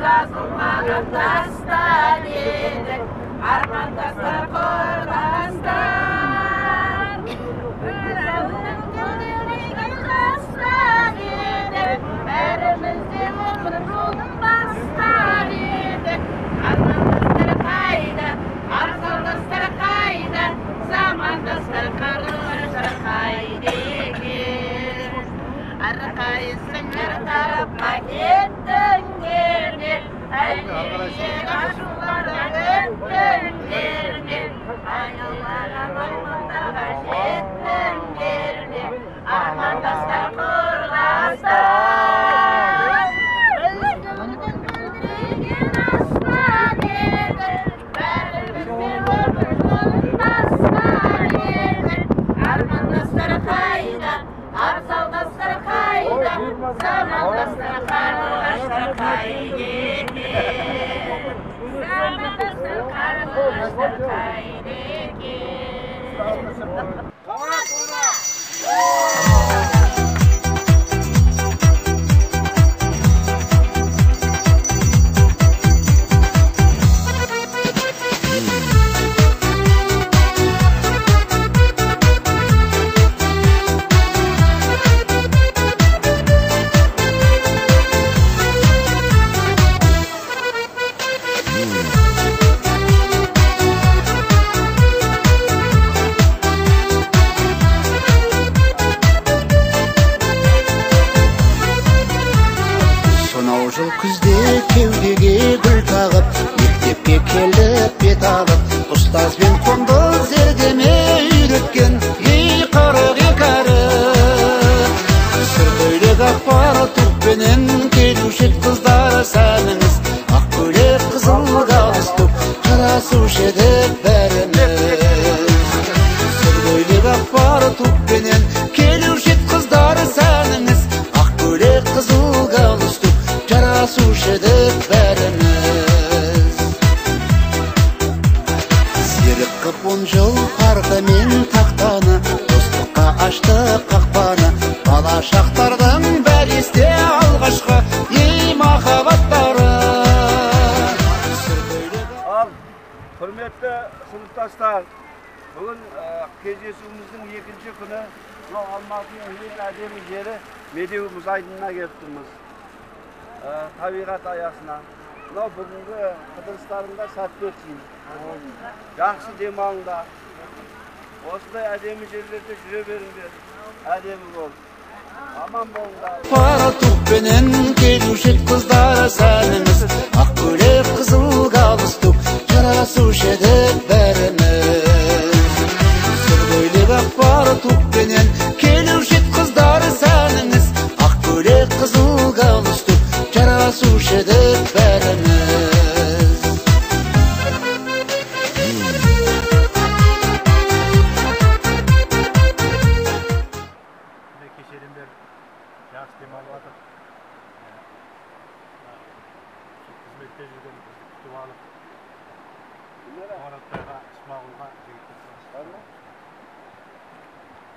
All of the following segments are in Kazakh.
Жазылмаған дастан едік, армандастар құрдастар. Бір жастар едік, бәріміз де өмір жолын бастар едік. Армандастар қайда, арзалдастар қайда, замандастар қарлығаштар қайда екен? Әрқайсың әр тарапқа кеттіңдер ме, әлде ашулардан өттіңдер ме, аялаған армандарға жеттіңдер ме, армандастар құрдастар. Біз өмірдің мөлдіреген аспан едік, бәріміз де өмір жолын бастар едік. Армандастар қайда, абзалдастар қайда, замандастар қарлығаштар қайда екен? Замандастар қарлығаштар қайда екен? Қоңырат, қоңырат! Сонау жыл күзде кеудеге гүл тағып, мектепке келіп бет алып, ұстазбен қонды зердеме үйреткен, ей 42 әріп. Сұр көйлек ақ фартукпенен келуші ед қыздар сәніңіз, ақ көйлек қызыл галстук, жарасушы едік бәріміз. Сұр көйлек ақ фартукпенен келуші ед қыздар сәніңіз, ақ көйлек қызыл галстук, жарасушы едік бәріміз. Серік қып 10 жыл парта мен тақтаны, достыққа ашты қақпаны, бала шақтардың бәрі есте алғашқы ей махаббаттары. Ал, құрметті сыныптастар, бүгін кездесуіміздің екінші күні мынау Алматының ең әдемі жері Медеу мұз айдынына келіп тұрмыз. Табиғат аясына. Мынау бүгінгі қыдырыстарыңда сәтті өтсін. Жақсы демалыңдар. Осындай әдемі жерлерде жүре беріңдер. Әдемі бол. Аман болыңдар. Фартукпенен келуші ед қыздар сәніңіз, ақ көйлек қызыл галстук, жарасушы едік бәріміз. Сұр көйлек ақ фартукпенен келуші ед қыздар сәніңіз, ақ көйлек қызыл галстук, жарасушы едік бәріміз. Міне кешеден бері жақсы демалып жатыр. Қызметте жүрген бізді күтіп алып, Қоңыратбайға, Смағұлға, жігіттер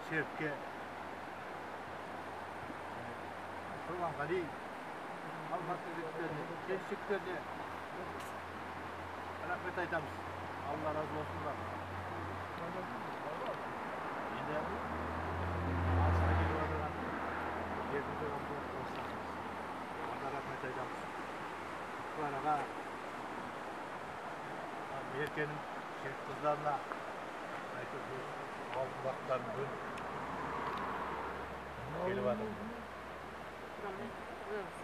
Серікке, Құрманғали, Алматы жігіттеріне, келіншектеріне рахмет айтамыз. Алла разы болсын. Енді алыстан келіп отырған жерімізде достарымыз, оларға рахмет айтамыз. Клараға, Меркенің жігіт қыздарына әйтеуір алтын уақыттарын бөліп келіп жатыр.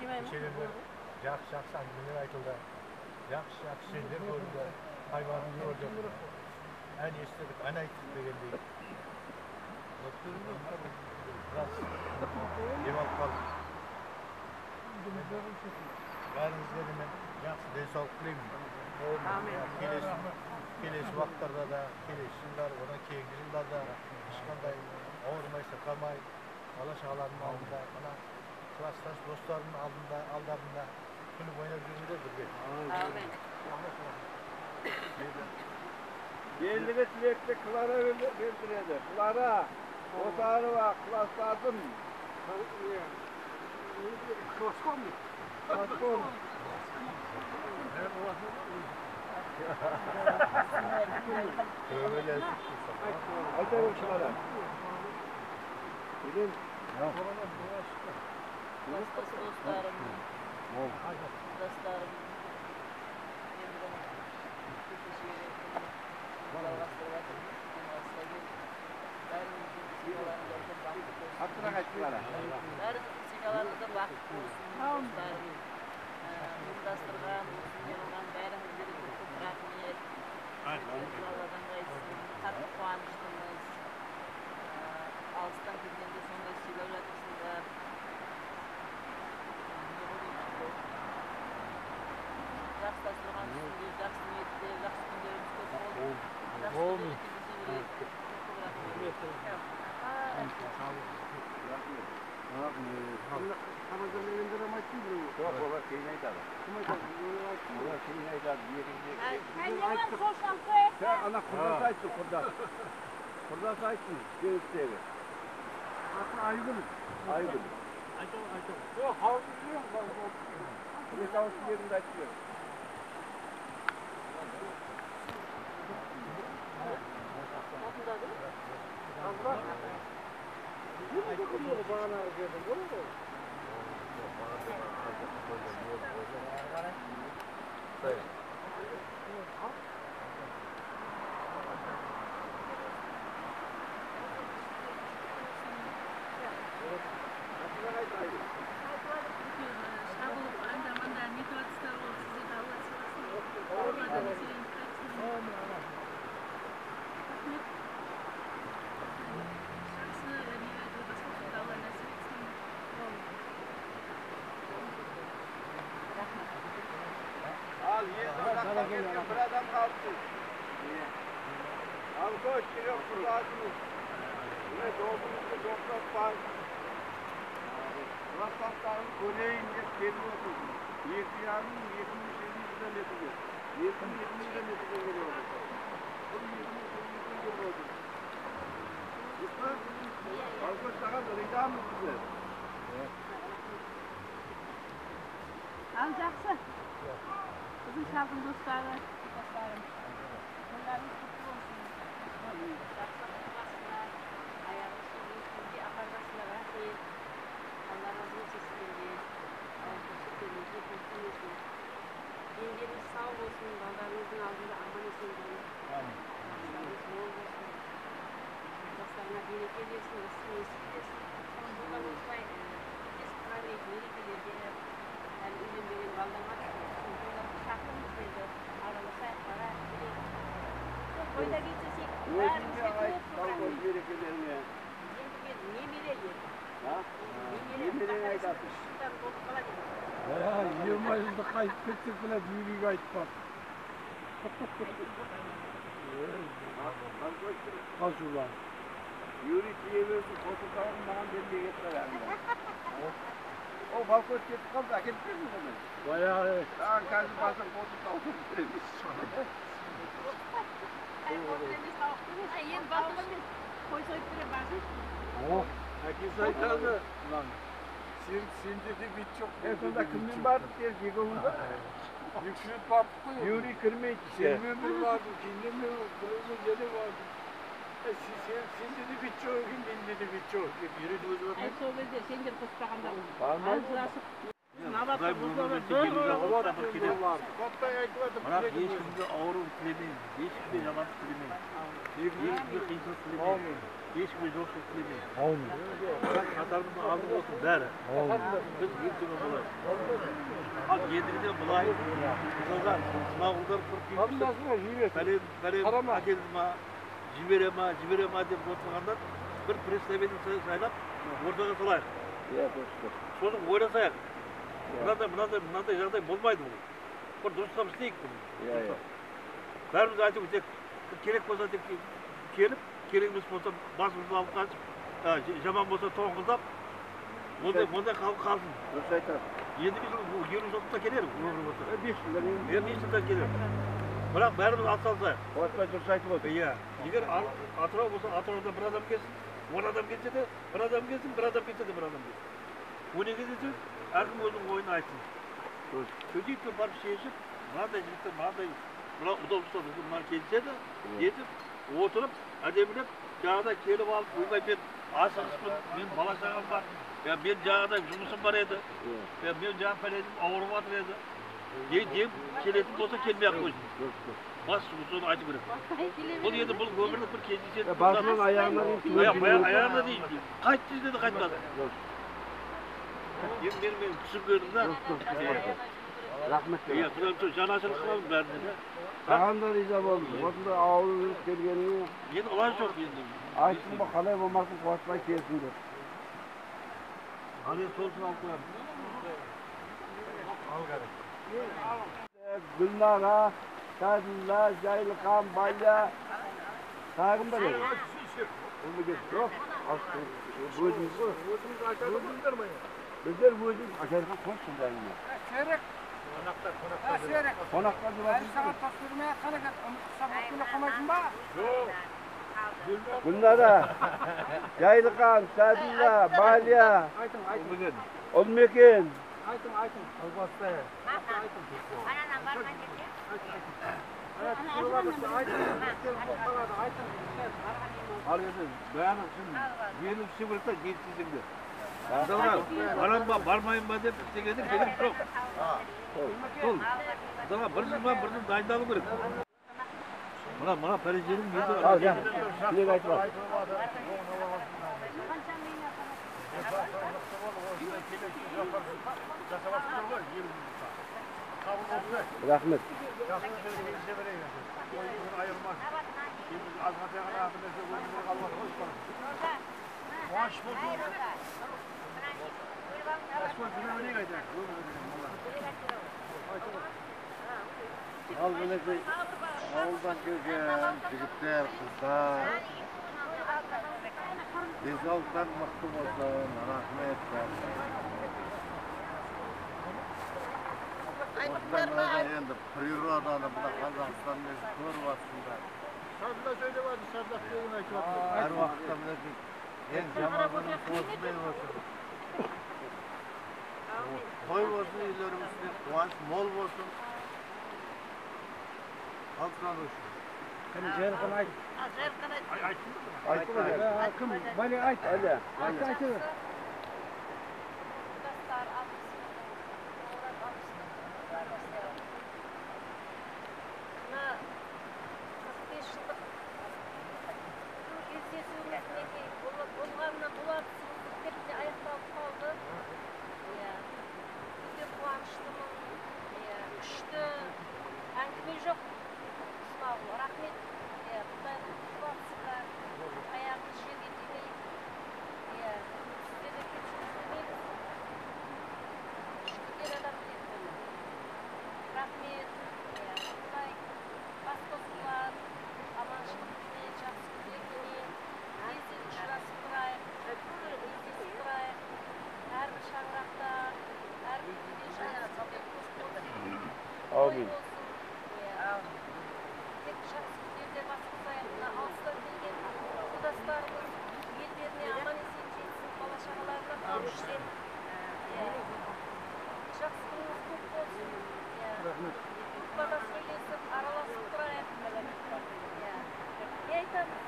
Кешеден бері жақсы-жақсы әңгімелер айтылды, жақсы-жақсы жерлер көрінді, хайуанын көрдік, ән естідік, ән айттық дегендей. Біраз демалып қалдық. Бәріңізге де мен жақсы денсаулық тілеймін. Келесі уақыттарда да, келесі жылдар, одан кейінгі жылдарда ешқандай ауырмай, сырқамай, бала шағаларының алдында, мына класстас достарының алдында, алдарында күліп ойнап жүріңдер бірге. Ендігі тілекті Клара білдіреді. Клара Отарова, класстасым. Класском. Айта бер, Клара. Білем. Класстас достарым, достарым, өмірін кешегі жалғастырып жатырмыз, демалысқа келіп, бәріңіздің семьяларыңызда үлкен бақыт болсын. Қаттырақ айт, Клара. Бәріңіздің семьяларыңызда бақыт болсын, достарым. Ұйымдастырған, осы не қылған бәріңізге де көп көп рахмет. Алладан қайтсын, қатты қуаныштымыз. Алыстан келгенде сондай сыйлап жатырсыңдар. Жақсы дастархан үстінде, жақсы ниетте, жақсы күндеріміз көп болды. Жақсы күндерде кездесе берейік. Көп көп рахмет. Рахмет. Жоқ, олар кейін айтады. Олар кейін айтады. Екінші. Ана құрдас айтсын, құрдас. Құрдас айтсын, Серіктегі. Аты Айгүл. Айгүл. Екі ауыз тілегіңді айтып бер. Шабылып анда мында нетіп жатсыздар ғой, сіздерді Алла сыйласын. Ауырмадан сеніп қайтсын. Рахмет. Жақсы нелерді басқосуды Алла нәсіп етсін. Ал елдің жақтан кеткен бір адам қалыпты. Алқош, Серік құрдасымыз. Міне досымызды тоқтатпай, класстастарын көрейін деп келіп отыр. 2,5, 2,800 километрге. 2,2 километрге келіп отыр. Бұл 2,800 келіп отыр. Дұрыс па? Алқош, саған ризамыз біздер. Ал жақсы. Біздің шалдың достары, достарым. Тойларыңыз құтты болсын. Жақсы құттықтасыңдар. Аяғыңыз күнге апарғансыңдар. Рахмет. Алла разы болсын сіздерге. Ауызбіршіліктеріңізге көз тимесін. Дендеріңіз сау болсын, балдарыңыздың алдында аман есен жүріңіз. Астарыңыз мол болсын. Жастарыңа береке берсін, ырысты несіп берсін. Сондықтан осылай кездесіп тұра берейік мерекелерге. Әлі үйленбеген балдар бар. Тойларға шақырыңыз енді. Араласайық, барайық, келейік. Сол тойда кездесейік. Бәрімізге көп көп рахмет. Мерекелеріне. Енді мен немере енді. Ha? Немере, Немере айтасыз. үш жылдан болып қалады енді. 20 жылда қайтып кетсек мына Юрийге айтпап. Қажулан. Юрий тие берсін, қосылтауын маған бермей кетті бәрін. О, балкон кетіп қалды, әкеліп бердім ғой мен. Баяғы. Саған қазір басын қосылтауын береміз. Енді балық емес, қой сойып беремін, барсайшы. Әкесі айтады, Серік, сенде де бит жоқ. Сонда кіммен бардық, Серік, екеуміз ба? Екі рет бардық қой. Юрий кірмейді ше. Сенімен бір бардым, кейіннен мен біреумен және бардым. Серік, сенде де бит жоқ екен, менде де бит жоқ екен. Юрийді өзі Әй, сол кезде сендер қоспағанда Бармайды. ажырасып, Құдай өмір берсе, 50 жасқа бір келеді. Бірақ ешкімге ауру тілемеймін, ешкімге жамандық тілемеймін, ешкімге қиыншылық тілемеймін, ешкімге жоқшылық тілемеймін. Бірақ қатарымыздың алды болсын бәрі. Біз ең төмен болайық. Ал ендігіде былай, мысалға, Смағұлдар қырық пәлен әкелді ма, жібере ма, жібере ма деп отырғандар бір представитель сайлап ортаға салайық. Иә, дұрыс. Соны ойласайық. Мынандай, мынандай, мынандай жағдай болмайды бұл. Бір дұрыстап істейік бұны. Иә, иә. Бәріміз айтып тек керек болса тек келіп, керек емес болса басымызды алып қашып, жаман болса тоңқылдап, ондай қалсын. Дұрыс айтасың. Ендігі жыл 50 жылда келер, өмір болса. 5 жылда. 5 жылда келер. Бірақ бәріміз атсалысайық. Қуатбай дұрыс айтып отыр. Иә. Егер Атырау болса, Атырауда бір адам келсін, 10 адам келсе де, бір адам келсін, бір адам келсе де, бір адам келсін. 12 десе, әркім өзінің ойын айтсын. Сөйтіп барып шешіп, мынандай жігіттер, мынандай Мына удобство мына келіседі, етіп, отырып, әдемілеп, жаңағыдай келіп алып, ойбай мен асығыспын, мен бала шағам бар, мен жаңағыдай жұмысым бар еді, мен жаңа пәледім ауырып жатыр еді. Деп келетін болса келмей-ақ қойсын. Бас соны айту керек. Бұл енді бұл өмірлік бір кездесетін. Басынан аяғына дейін. Аяғына дейін. Қайтты деді, қайтпады. Енді мен түсінгенім да. Рахмет. Иә, құдайым жанашырлық қыламын бәріне де. Саған да риза болдым. Осындай ауыл жүріп келгеніңе. Енді ылаж жоқ енді. Айттым ба, қалай болмасын қуатпай келсін деп. Ал енді сонысын алып қоямын. Ал керек. Гүлнара, Сәділла, Жайлықан, Баля. Тағы кім бар еді? Жоқ, өзіміз ғой. Өзіміз айтады ғой. Біздер өзіміз Жайлықан қойсын әңгіме. Серік. Қонақтар, қонақтар. Серік. Қонақтар деп Әлі саған тос бермей қаракет, ұмытқысам өткені қомайсың ба? Жоқ. Гүлнара, Жайлықан, Сәділла, Баля, Айтың, айтың. Ұлмекен. Айтың, айтың. Албасты. Айтың. Айтың. Ал енді бәрі үшін еліп ішу керек та, жеткізсең де. Мысалға, барам ба, бармайын ба деп істегенде керек жоқ. Сол. Мысалға, бір жыл ма, бір жыл дайындалу керек. Мына пәреженің несі бар? Ал, жа, тілек айтып ал. Рахмет. Ал мінекей ауылдан келген жігіттер, қыздар, денсаулықтарың мықты болсын, рахмет. Осындай мына енді природаны мына Қазақстан несі көріп жатсыңдар. Садда сөйлеп жатыр, садда тілегін айтып жатыр. Әр уақытта мінекей ең жаман күніміз осындай болсын. Той болсын, үйлерімізде қуаныш мол болсын. Халықтан үшін. Кім Жайылхан айт. Айтты ғой. Кім? Баля айт. Баля. Айт, айт. Достар, мына 45 жылдық кездесуіміз мінекей болғанына болатсыз деп те аяқталып қалды. Өте қуаныштымын. Күшті әңгіме жоқ. Рахмет. Құдайым құтты аяғымыз жерге тимей. Сіздерді кемшілік білмейміз. Шүкір адам біледі бұны. Рахмет. Құдай бас қосылған аманшылықпен, жақсы күндерменен тез-тез ұшырасып тұрайық, кездесіп тұрайық. Әрбір шаңырақта, әрбір үйде жақсы күндер болсын. Аумин. Тек жақсы күндерде бас қосайық. Мына алыстан келген құрдастарымыз елдеріне аман-есен жетсін, бала шағаларына қауышсын. Жақсы күніміз көп болсын. Рахмет. Көп бала сөйлесіп, араласып тұрайық. Не айтамыз?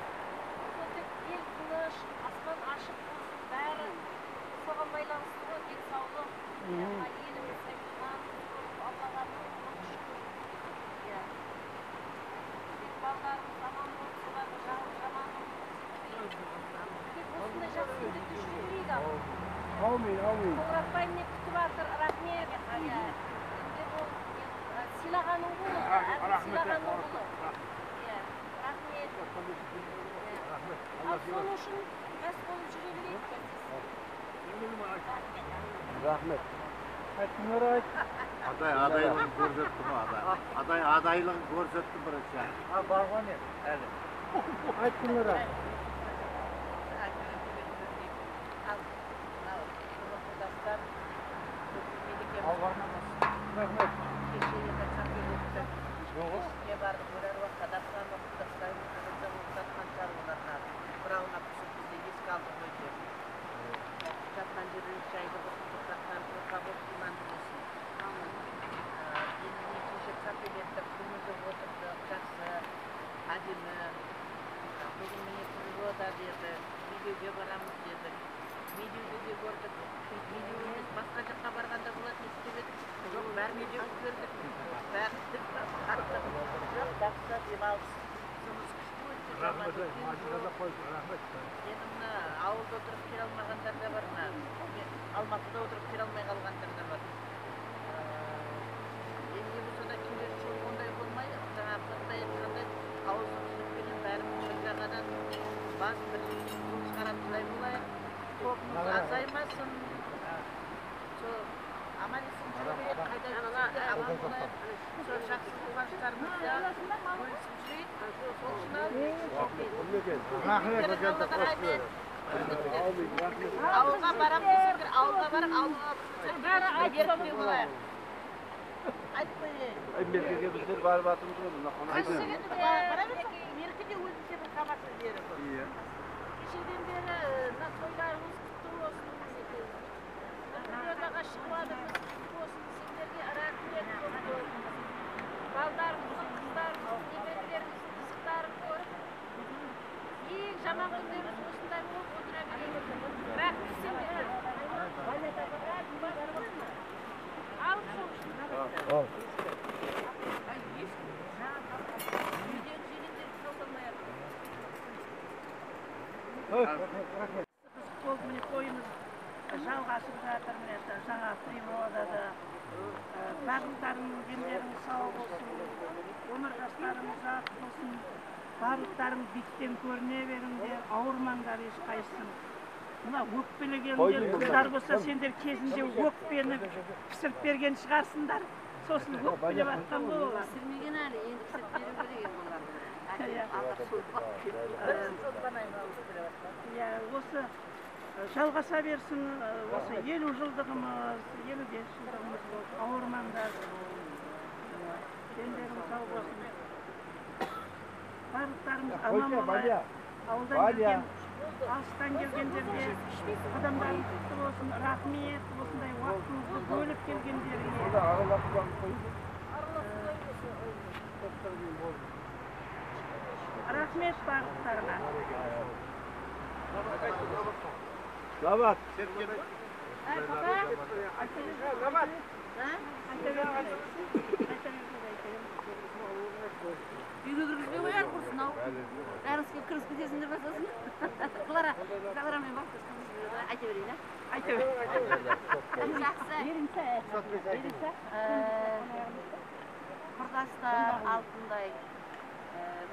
Сол тек ел тыныш, аспан ашық болсын, бәрі соған байланысты ғой, денсаулық. Мына еліміздің нанымыз көп, Аллаға мың шүкір. Тек балдарымыз аман болып, соларға жамандық көрсетпей. Тек осындай жақсы күндерде жүре берейік ал. Аумин, аумин. Қоңыратбай міне күтіп жатыр, рахмет. Енді ол сыйлағаның құлы, әрбір сыйлағанның құлы. Рахмет. Ал соның үшін мәс болып жүре берейік. Рахмет. Айт, айт. Адай адайлығын көрсетті ма адай? Адай адайлығын көрсетті бірінші. Барған әлі. Айт, Гүлнара. Рахмет. Жатқан жерлеріңіз жайлы болсын, топтақтарыңыз орта болып, иманды болсын. Енді кеше кафелерді көңілді отырды. Медеуге барамыз дедік. Медеуді де көрдік. Медеу емес, басқа жаққа барғанда болады не істеп едік. Жоқ, бәрі Медеуді көрдік. Бәрін аттық. Жоқ, жақсы демалысымыз күшті өтті. Жаман өткен жоқ. Енді мына ауылда отырып келе алмағандар да бар, мына Алматыда отырып келе алмай қалғандар да бар. Енді не болса да келесі жолы ондай болмай, жаңа Абзаттай айтқандай, ауыз түсінікпенен бәріміз бір жағадан бас бір қол шығаратындай болайық. Тобымыз азаймасын. Сол аман есен жүре берейік, қайда жүрсек те аман болайық. Сол жақсы қуаныштарымызды бөлісіп жүрейік. Сол үшін рахмет. Ауылға барам десеңдер, ауылға барып, ауылға берікте болайық. Айтып қояйын. Меркеге біздер барып жатырмыз ғой, мына қонақ. Бара берсін, меркеде өзінше бір тамаша жері бар. Иә. Кешеден бері мына тойларыңыз құтты болсын. Природаға шығып жатырмыз, құтты болсын. Сендерге рахмет көп көп. Балдарымыздың, қыздарымыздың, немерелеріміздің қызықтарын көріп, ең жаман күндеріміз осындай болып отыра берейік. Рахмет сендерге. Алып сол үшін. Үйдегі жегендер салмай жатыр. Қызық болды, міне тойымыз жалғасып жатыр, міне жаңа Природа. Барлықтарыңның дендеріңіз сау болсын, өмір жастарың ұзақ болсын, барлықтарың биіктен көріне беріңдер, ауырмаңдар ешқайсың. Мына өкпелегендер қыздар болса, сендер кезінде өкпені пісіріп берген шығарсыңдар, сосын өкпелеп жатқан ғой олар. Пісірмеген әлі, енді пісіріп беру керек енді оларды. Иә, осы жалғаса берсін, осы 50 жылдығымыз, 55 жылдығымыз болды, ауырмаңдар, дендерің сау болсын. Барлықтарымыз аман болайық, ауылдан келген, алыстан келгендерге қадамдарың құтты болсын, рахмет, осындай уақытыңызды бөліп келгендеріңе. Рахмет барлықтарыңа. Набат. Набат. Үйге кіргізбей қояр құрсын ау. Бәріңіз келіп кіргізіп кетесіңдер ме сосын? Клара, Кларамен барып айта берейін, а? Айта бер. Жақсы. Құрдастар алтындай.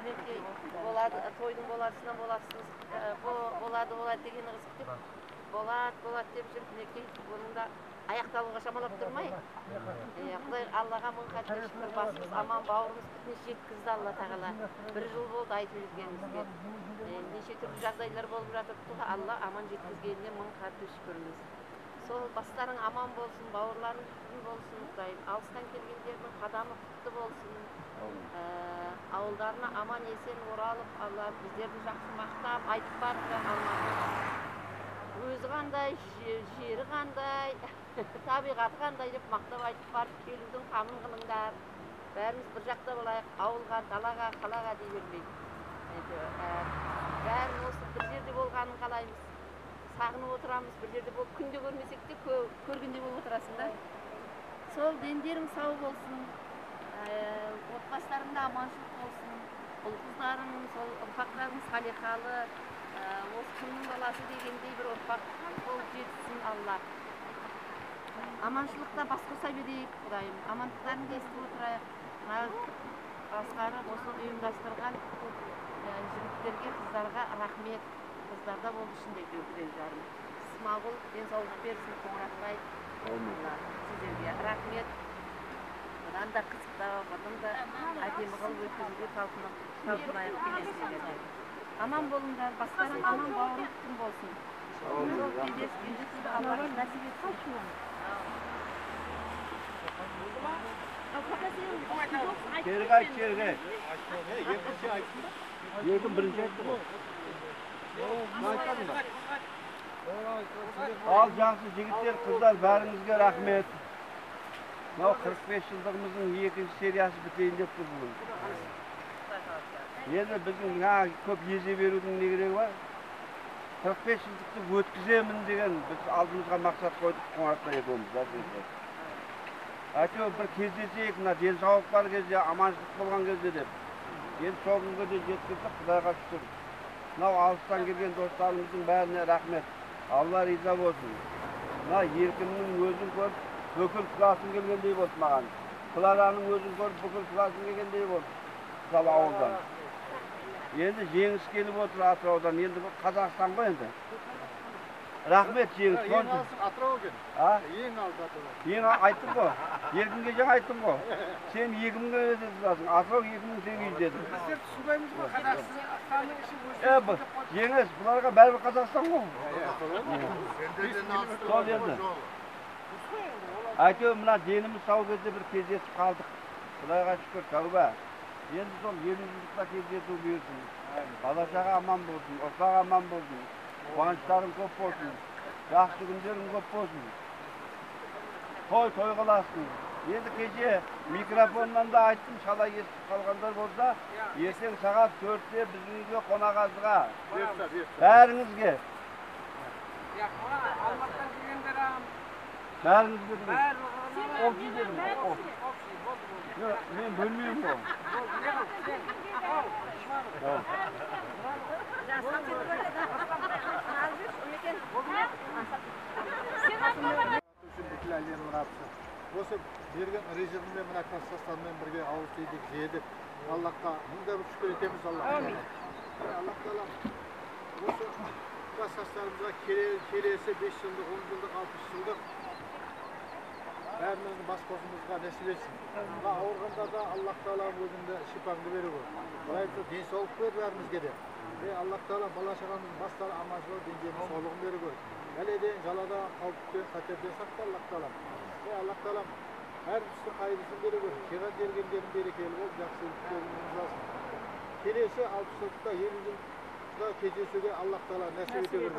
Мінекей болады, тойдың боласынан боласыз, болады, болады деген қызық деп, болады, болады деп жүріп, мінекей бұның да аяқталуға шамалап тұрмай. Құдай Аллаға мың қате шүкір, басымыз аман, бауырымыз бүтін жеткізді Алла тағала. Бір жыл болды айтып жүргенімізге. Неше түрлі жағдайлар болып жатыр, Алла аман жеткізгеніне мың қате шүкірміз. Сол бастарың аман болсын, бауырларың бүтін болсын, Құдайым. Алыстан келгендердің қадамы құтты болсын. Ауылдарына аман есен оралып, Алла біздерді жақсы мақтап, айтып барыңдар Алматы. Өзі қандай, жері қандай, табиғаты қандай деп мақтап айтып барып келудің қамын қылыңдар. Бәріміз бір жақта болайық, ауылға, далаға, қалаға дей бермей. Бәрін осы бір жерде болғанын қалаймыз. Сағынып отырамыз, бір жерде болып күнде көрмесек те көргенде болып отырасың да. Сол дендерің сау болсын, отбасыларыңда аманшылық болсын, ұл-қыздарың, сол ұрпақтарың салиқалы, осы кімнің баласы дегендей бір ұрпақ болып жетсін Алла. Аманшылықта бас қоса берейік, Құдайым. Амандықтарыңды естіп отырайық. Мына басқарып, осыны ұйымдастырған жігіттерге, қыздарға рахмет. Қыздарда болды ішінде біреу жарым. Смағұл денсаулық берсін, Қоңыратбай. Сіздерге рахмет. Бұдан да қызықтау, бұдан да әдемі қылып өткізуге талпынайық келесі. Аман болыңдар, бастарың аман, бауырың бүтін болсын. Сол кездесуді Алла нәсіп етсін. Кері қайт, кері қайт. Екі бірінші айтты ғой. Ал жақсы жігіттер, қыздар, бәріңізге рахмет. Мынау 45 жылдығымыздың екінші сериясы бітейін деп тұр бүгін. Енді біздің көп езе берудің не керегі бар? 45 жылдықты өткіземін деген біз алдымызға мақсат қойдық Қоңыратбай екеуміз. Әйтеуір бір кездесейік, мына денсаулық бар кезде, аманшылық болған кезде деп. Енді сол күнге де жеткіздік, Құдайға шүкір. Мынау алыстан келген достарымыздың бәріне рахмет. Алла риза болсын. Мына Еркіннің өзін көріп, бүкіл классым келгендей болды маған. Клараның өзін көріп, бүкіл классым келгендей болды. Мысалы ауылдан. Енді Жеңіс келіп отыр Атыраудан. Енді бұл Қазақстан ғой енді. Рахмет Жеңіс. Ең алысың Атырау екен. А? Ең алыс Атырау. Ең айттым ғой. Еркінге жаңа айттым ғой. Сен 2000-ге жазасың, Атырау 2800 дедім. Біздер түсінбейміз ғой, Қазақстанның іші өзі. Жеңіс, бұларға бәрібір Қазақстан ғой. Сол енді. Әйтеуір мына деніміз сау кезде бір кездесіп қалдық. Құдайға шүкір, тәуба. Енді сол 50 жылдықта кездесу бұйырсын. Бала шаға аман болсын, ұрпақ аман болсын. Қуаныштарың көп болсын, жақсы күндерің көп болсын. Той тойғыласын. Енді кеше микрофоннан да айттым, шала естіп қалғандар болса, ертең сағат 4-те біздің үйге қонақасыға. Бәріңізге. Алматыдан келгендер Бәріңізге. Общий дедім. Мен бөлмеймін ғой. Бүкіл әлемнің раббысы. Осы берген ризығымен мына класстастармен бірге ауыз тидік, жедік. Аллахқа мың да бір шүкір етеміз Аллахқа. Аллах тағала осы класстастарымызға келесі 5 жылдық, 10 жылдық, 60 жылдық бәріміздің бас қосымызға нәсіп етсін. Мына ауырғандарда Аллах тағала өзіңді шипаңды бере көр. Құдай денсаулық бер бәрімізге де. Аллах тағала бала шағамыздың бастары аманшылық, дендерінің саулығын бере көр. Бәледен, жаладан, қауіптен, қатерден сақта Аллах тағала. Аллах тағала әр істің қайырлысын бере көр. Жиған тергендерің берекелі болып, жақсы істеріңіз алсын. Келесі 60 жылдықта, 50 жылдықта кездесуге Аллах тағала нәсіп ете көр.